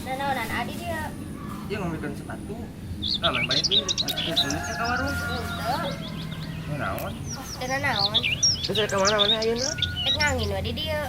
Nanaonan adi dia. Dia ngomongin sepatu. Nah, main balik nih, ke ka warung. Henteu. Oh, naon? Teu nanaon. Terus rek ka mana mana ayeuna? Rek ngangin we di dieu.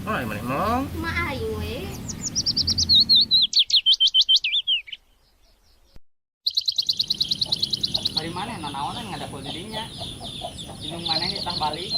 Oh, ari maneh melong. Kumaha aing we? Ari maneh nanaonan ngadapul di dinya. Indung maneh nitah balik.